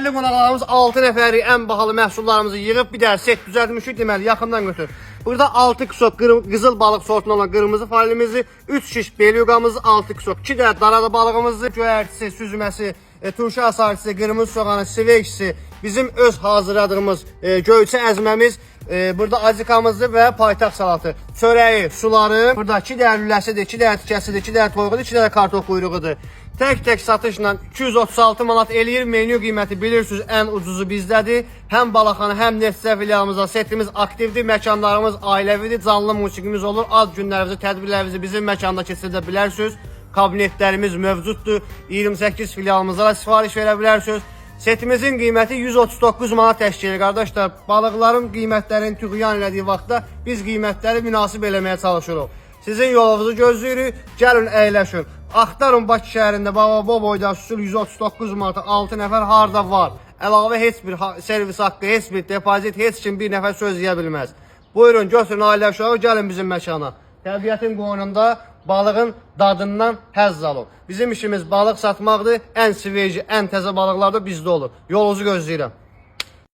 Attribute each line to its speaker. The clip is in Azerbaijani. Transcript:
Speaker 1: Dəyərli qonaqlarımız, 6 nəfəri ən bahalı məhsullarımızı yığıb bir dənə set düzəltmişik. Deməli, yaxından götür. Burada 6 kusok qızıl balıq sortundan olan qırmızı falimizi, 3 şiş beluqamızı, 6 kusok, 2 dənə darada balığımızı, göyərtisi, süzməsi, turşu asartısı, qırmızı soğanı, siveksisi, bizim öz hazırladığımız göyçə əzməmiz, burada acikamızı və paytaxt salatı, çörəyi, suları, burada 2 dənə lüləsidir, 2 dənə tikəsidir, 2 dənə toyuğudur, 2 dənə kartof quyruğudur. Tək-tək satışla 236 manat eləyir. Menyu qiyməti bilirsiniz, ən ucuzu bizdədir. Həm Balaxanı, həm Neftçə filialımızda setimiz aktivdir, məkanlarımız ailəvidir, canlı musiqimiz olur. Ad günlərinizi, tədbirlərinizi bizim məkanda keçirdə bilərsiniz. Kabinetlərimiz mövcuddur. 28 filialımıza da sifariş verə bilərsiniz. Setimizin qiyməti 139 manat təşkil edir qardaşlar. Balıqların qiymətlərinin tüğyan elədiyi vaxtda biz qiymətləri münasib eləməyə çalışırıq. Sizin yolunuzu gözləyirik. Gəlin əyləşin. Axtarın Bakı şəhərində baba bu boyda süsül 139 manata 6 nəfər harda var. Əlavə heç bir servis haqqı, heç bir depozit, heç kim bir nəfər söz deyə bilməz. Buyurun, götürün ailə uşağı, gəlin bizim məkana. Təbiətin qoynunda balığın dadından həzz alın. Bizim işimiz balıq satmaqdır. Ən sveji, ən təzə balıqlar da bizdə olur. Yolunuzu gözləyirəm.